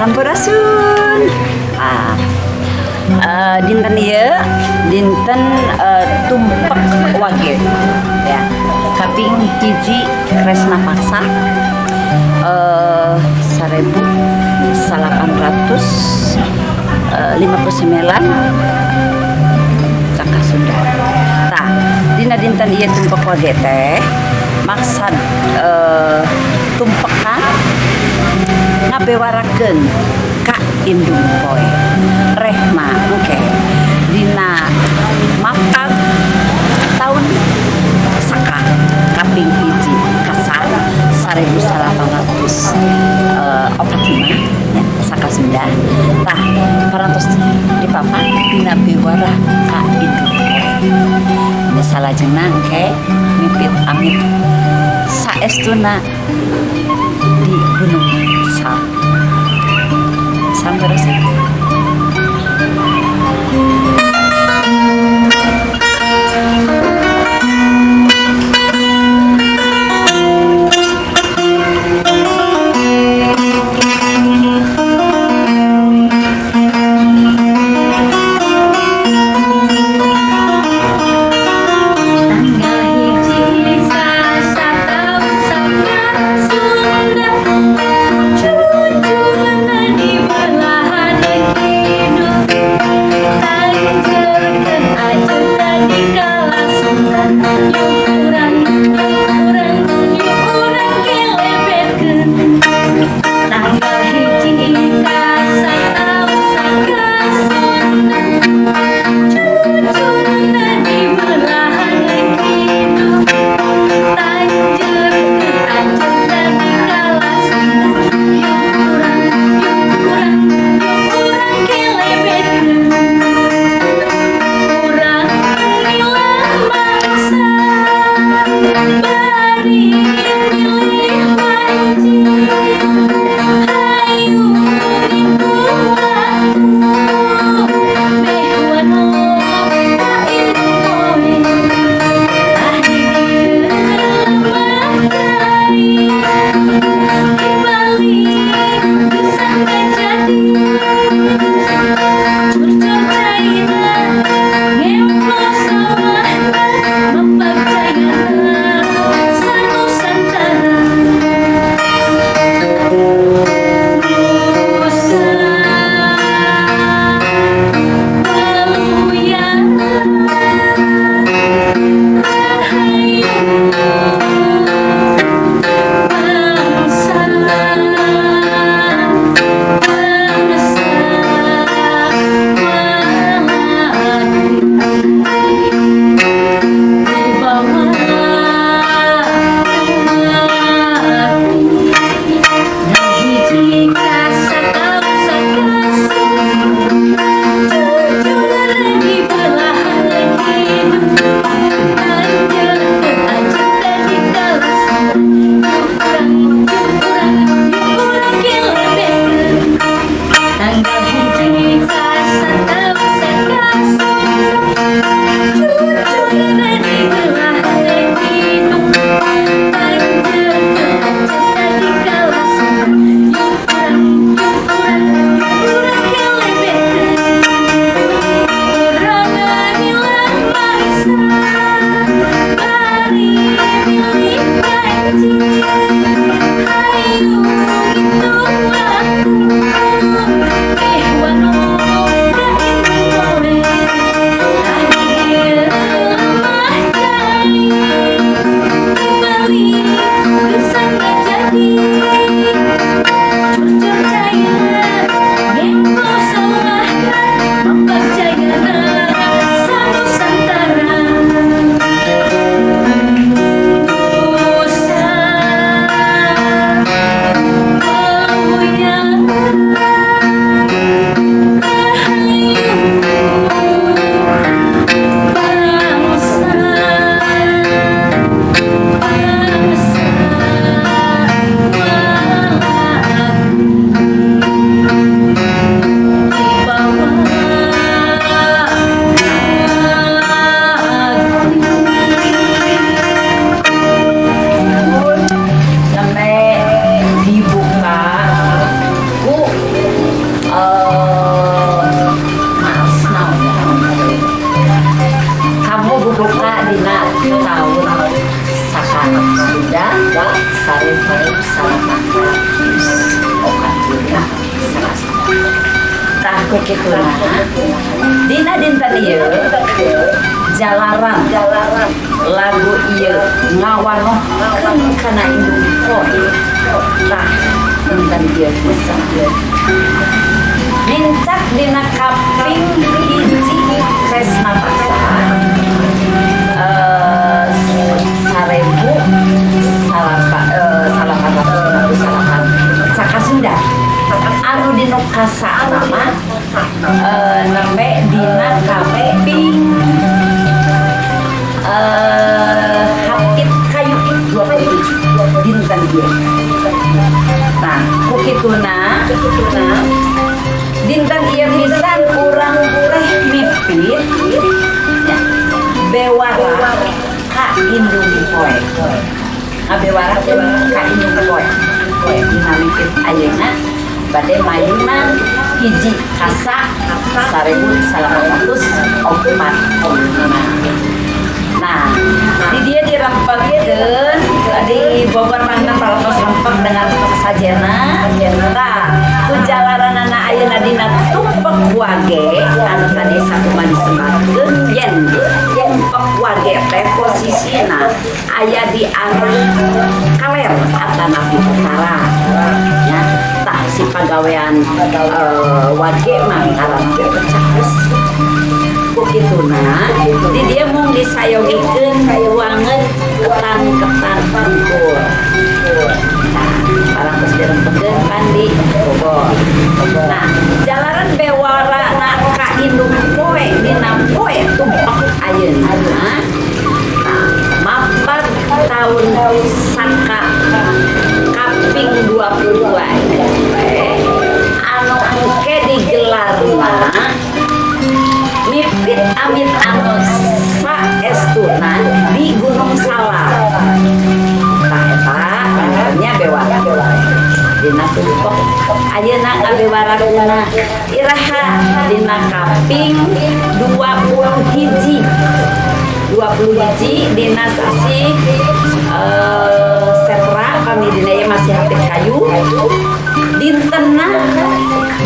Sampurasun. Ah, dinten ieu dinten Tumpek Wage ya. Kaping 1 Kresna Paksa 1859 Saka Sunda. Tah, dina dinten ieu Tumpek Wage teh maksad tumpekan ngabewarakeun ka indung poe rehna engke dina mapag tahun Saka kaping 1 Kasar 1845 ya, Saka Sunda. Tah, parantos dipapag dina bewara ka indung poe. Salajengna engke mipit amit saestuna di Gunung Salak. Sampurasun. 1 Sasa taun Saka Sunda, cucuna di belahan. Ku kituna dina dinten ieu jalaran lagu ieu ngawanohkeun kana indung poe. Tah, dinten ieu pisan nincak dina kaping 1 Kresna Paksa 1859 Saka Sunda anu dinu kasa mah nembe dina kaping hapit kayu 27 dinten ieu. Nah, ku kituna dinten ieu pisan urang teh mipit ya, bewara ka indung poe. Ngabewarakeun ka indung poe. Dina mipit ayeuna bade mayunan 1 Kasa 1845. Nah, di dia dirempetkeun di Bogor mantan parantos rempeg dengan sajena. Tah, ku jalaranana ayeuna dina tumpek wage anu tadi sakumaha disebatkeun yen tumpek wage teh posisina aya di arah kaler atanapi utara. Ya, tah si pagawean wage mah ngaranna pecah besi. Ku kituna di dia mung disayogikeun tuangeun ketan-ketan pangkur. Nah, parantos dirempekeun pan di Bogor. Nah, jalaran bewarana ka indung poe dina poe tumpek ayeuna. Nah, mapag tahun Saka kaping 22 anu engke digelarna mipit amit anu saestuna di Gunung Salak. Tah eta panggilnya bewara dina tumpek ayeuna ngabewarakeunna iraha dina kaping 21 dina sasi Setra kami dina ieu masih hapit kayu dintenna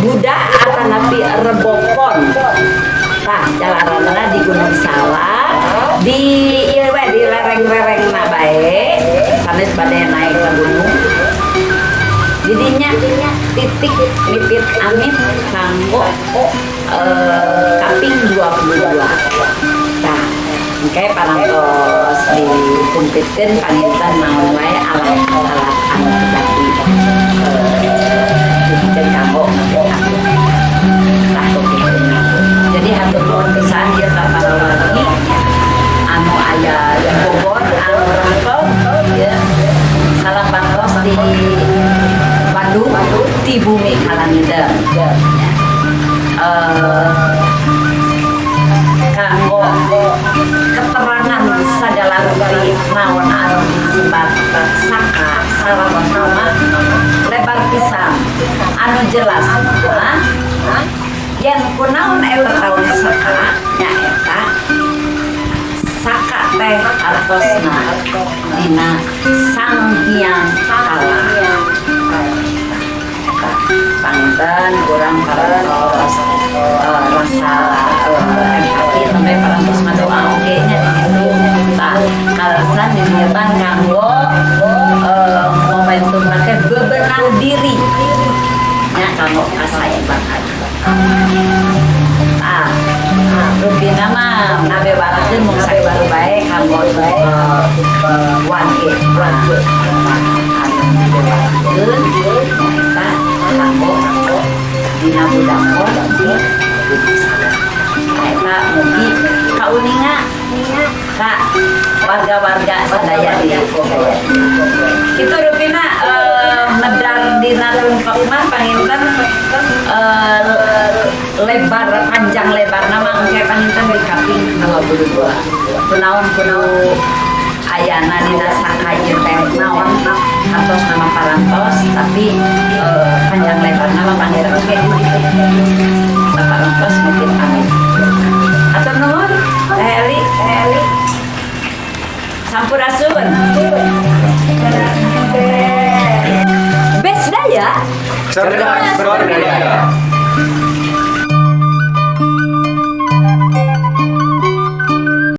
Buda atanapi Rebokon. Tah jalaranna di Gunung Salak di ieu we di lereng-lerengna bae sanes bade naik ke gunung. Didinya titik mipit amit kanggo kaping 22. Tah, engke parantos dikumpitkeun panginten naon wae alat-alat anu tadi dipikeun kanggo mipit amit. Tah, jadi hatur nuhun pisan ieu ka para wargi anu aya di Bogor anu rempeg ya. Salam parantos di Bandung di bumi Kalanida. Ya. Kanggo keterangan sagala rupi naon anu disebat saka sareng nama lebar pisan anu jelas mah yen kunaon eta taun saka nyaeta saka teh artosna dina Sang Hyang Kala. Eta panginten urang parantos rasa empati sampai parantos ngadoa oge nya di ditu. Tah kaleresan diniatan kanggo momentum teh bebenah diri nya kanggo kasaeban. Ah, rupina mah ngabewarakeun mung sakitu bae kanggo wage anu dibewarakeun nyaeta kanggo dina budakon di Gunung Salak. Eta mugi kauninga ka warga-warga sadaya di Bogor. Itu rupina medar dina tumpek mah panginten lebar panjang lebar nama engke panginten di kaping 22. Kunaon kudu ayana dina saka ieu teh naon atos nama parantos tapi panjang lebar nama panginten engke parantos mungkin amin. Atur nuhun Teh Eli, Teh Eli. Sampurasun. Bes daya. Cerdas berdaya.